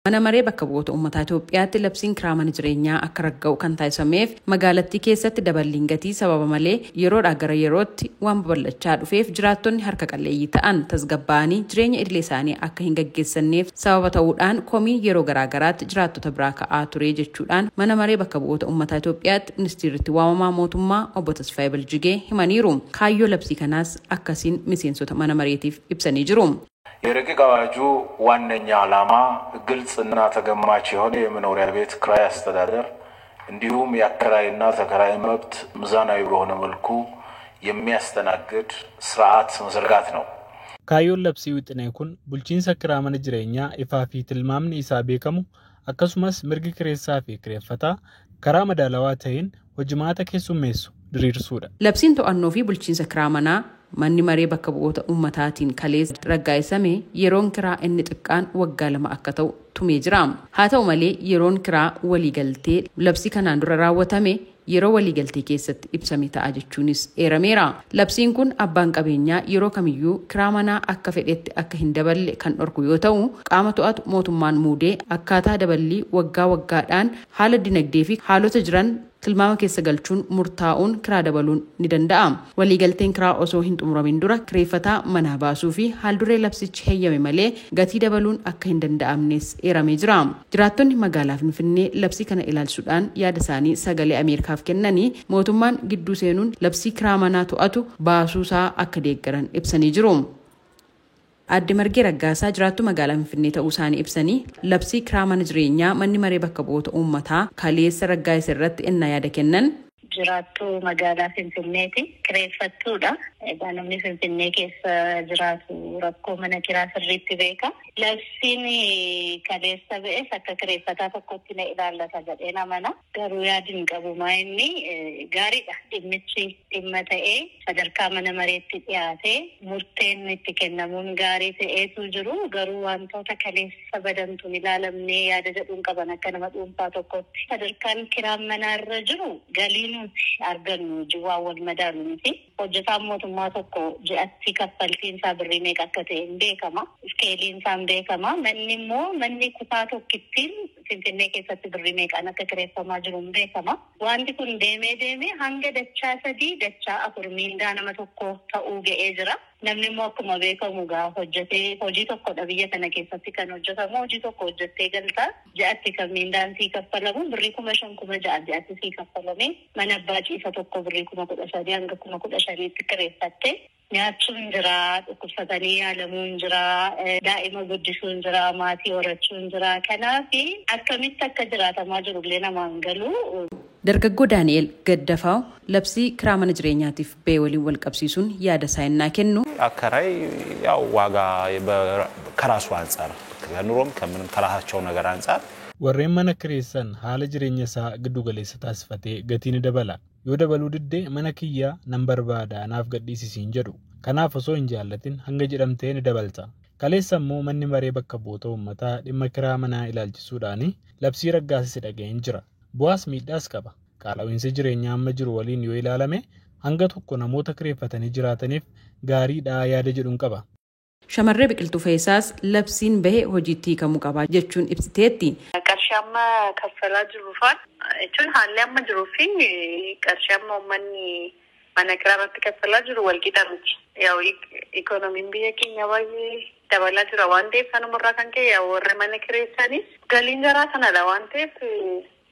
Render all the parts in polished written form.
Mana maree bakka bu'oota uummataa Itoophiyaatti labsiin kiraa mana jireenyaa akka ragga'u kan taasifameef magaalattii keessatti daballiin gatii sababa malee yeroodhaa gara yerootti waan babal'achaa dhufeef jiraattonni harka qalleeyyii ta'an tasgabbaa'anii jireenya idilee isaanii akka hin gaggeessanneef sababa ta'uudhaan komii yeroo garaagaraatti jiraattota biraa ka'aa ture jechuudhaan mana maree bakka bu'oota uummataa Itoophiyaatti ministeerritti waamamaa mootummaa obbo Tasfaayee Biljigee himaniiru. Kaayyoo labsii kanaas akkasiin miseensota mana mareetiif ibsanii jiru. የረቂቅ አዋጁ ዋነኛ ዓላማ ግልጽና ተገማች የሆነ የመኖሪያ ቤት ክራይ አስተዳደር እንዲሁም የአከራይና ተከራይ መብት ሚዛናዊ በሆነ መልኩ የሚያስተናግድ ስርዓት መዘርጋት ነው። Kaayyoon labsii wixinee kun bulchiinsa kiraa mana jireenyaa ifaa fi tilmaamni isaa beekamu akkasumas mirgi kireessaa fi kireeffataa karaa madaalawaa ta'een hojimaata keessummeessu diriirsuudha. Labsiin to'annoo fi bulchiinsa kiraa manaa manni maree bakka bu'oota uummataatiin kaleessa raggaasifame yeroon kiraa inni xiqqaan waggaa 2 akka ta'u tumee jira. Haa ta'u malee yeroon kiraa waliigaltee labsii kanaan dura raawwatame yeroo waliigaltee keessatti ibsame ta'a jechuunis eerameera. Labsiin kun abbaan qabeenyaa yeroo kamiyyuu kiraa manaa akka fedhetti akka hin daballe kan dhorku yoo ta'u qaama to'atu mootummaan muudee akkaataa daballii waggaa waggaadhaan haala dinagdee fi haalota jiran tilmaama keessa galchuun murtaa'uun kiraa dabaluun ni danda'a. Waliigalteen kiraa osoo hin xumuramin dura kireeffataa manaa baasuu fi haalduree labsichi heeyyame malee gatii dabaluun akka hin danda'amnes eeramee jira. Jiraattonni magaalaa Finfinnee labsii kana ilaalchuudhaan yaada isaanii sagalee Ameerikaaf kennanii mootummaan gidduu seenuun labsii kiraa manaa to'atu baasuusaa akka deeggaran ibsanii jiru. Aadde Margee Raggaasaa jiraattuu magaalaa Finfinnee ta'uu isaanii ibsanii labsii kiraa mana jireenyaa manni maree bakka bu'oota uummataa kaleessa raggaasise irratti ennaa yaada kennan. Jiraattuu magaalaa Finfinneeti. Kireeffattuudha. Egaa namni Finfinnee keessa jiraatu rakkoo mana kiraa sirriitti beeka. Labsiin kaleessa ba'es akka kireeffataa tokkotti na ilaallata jedheen amana. Garuu yaadin qabu maa inni gaariidha. Dhimmichi dhimma ta'ee sadarkaa mana mareetti dhiyaatee murteen itti kennamuun gaarii ta'eetu jiru. Garuu wantoota kaleessa badantuun ilaalamnee yaada jedhuun qaban akka nama dhuunfaa tokkotti. Sadarkaan kiraan manaarra jiru galii nuti argannu jiwwaa wal madaalu miti. Hojjetaan mootummaa tokko ji'atti kaffaltiin isaa birrii meeqa akka ta'e hin beekama. Iskeeliin isaa hin beekama. Manni immoo manni kutaa tokkittiin Finfinnee keessatti birrii meeqaan akka kireeffamaa jiru hin beekama. Wanti kun deemee deemee hanga dachaa 3 dachaa 4 miindaa nama tokko ta'uu ga'ee jira. Namni immoo akkuma beekamu gaa hojjetee hojii tokkodha biyya kana keessatti kan hojjetamu hojii tokko hojjettee galtaa ji'atti kan miindaan sii kaffalamu birrii 5,000 6,000 ji'atti sii kaffalame mana abbaa ciisa tokko birrii 13,000 hanga 15,000tti kireeffatte nyaachuun jira, dhukkubsatanii yaalamuun jira, daa'ima guddisuun jira, maatii horachuun jira. Kanaaf akkamitti akka jiraatamaa jirullee namaan galu. Dargaggoo Daani'el Gaddafaa labsii kiraa mana jireenyaatiif ba'e waliin wal qabsiisuun yaada isaa innaa kennu. አከራይ ያው ዋጋ ከራሱ አንጻር ከኑሮም ከምንም ከራሳቸው ነገር አንጻር Warreen mana kireessan haala jireenya isaa giddu galeessa taasifatee gatii ni dabala. Yoo dabaluu diddee mana kiyyaa nan barbaada naaf gadhiisisiin jedhu. Kanaaf osoo hin jaallatin hanga jedhamtee ni dabalta. Kaleessa immoo manni maree bakka bu'oota uummataa dhimma kiraa manaa ilaalchisuudhaan labsii raggaasise dhaga'een jira. Bu'aas miidhaas qaba. Qaala'insi jireenyaa amma jiru waliin yoo ilaalame hanga tokko namoota kireeffatanii jiraataniif gaariidha yaada jedhuun qaba. Shamarree Biqiltuu Feesaas labsiin bahe hojiitti hiikamuu qaba jechuun ibsiteetti. Qarshii amma kaffalaa jiru faan jechuun haalli amma jiruu fi qarshii amma uummanni mana kiraa irratti kaffalaa jiru wal qixa miti. Yaa'u ikoonomiin biyya keenya baay'ee dabalaa jira waan ta'eef sanumarraa kan ka'e yaa'u warri mana kireessanis galiin jaraa sanadha waan ta'eef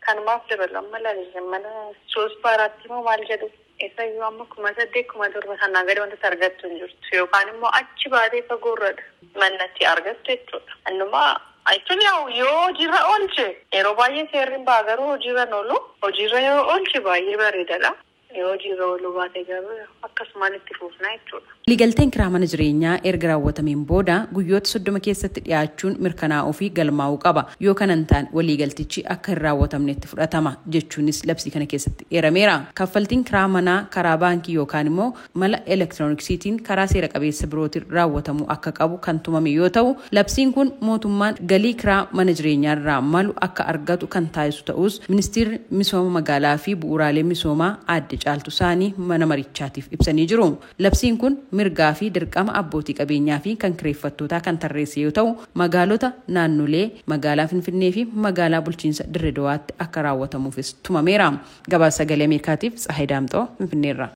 kanumaaf dabalu amma ilaalle mana 3-4 immoo maal jedhu. Eessayyuu amma 8,000 7,000 sanaa gadi wantoota argattu hin jirtu yookaan immoo achi baatee fagoorradha mannatti argattu jechuudha. Annumaa jechuun yaa'u yoo hojiirra oolche yeroo baay'ee seerri hin ba'a garuu hojiirra hin oolu hojiirra yoo oolche baay'ee bareedadha. Yoo hojiirra ooluu baate garuu akkasumaan itti fufna jechuudha. Waliigalteen kiraa mana jireenyaa erga raawwatameen booda guyyoota 30 keessatti dhiyaachuun mirkanaa'uu fi galmaa'uu qaba. Yoo kana hin taane waliigaltichi akka hin raawwatamnetti fudhatama jechuunis labsii kana keessatti eerameera. Kaffaltiin kiraa manaa karaa baankii yookaan immoo mala elektirooniksiitiin karaa seera qabeessa birootiin raawwatamuu akka qabu kan tumame yoo ta'u labsiin kun mootummaan galii kiraa mana jireenyaa irraa malu akka argatu kan taasisu ta'us ministeerri misooma magaalaa fi bu'uuraalee misoomaa aadde Caaltuu Saanii mana marichaatiif ibsanii jiru. Labsiin kun mirgaa fi dirqama abbootii qabeenyaa fi kan kireeffattootaa kan tarreesse yoo ta'u, magaalota naannolee, magaalaa Finfinnee fi magaalaa bulchiinsa Dirre Dawaatti akka raawwatamuufis tumameera. Gabaasa Sagalee Ameerikaatiif Tsahayi Daamxoo, Finfinneerra.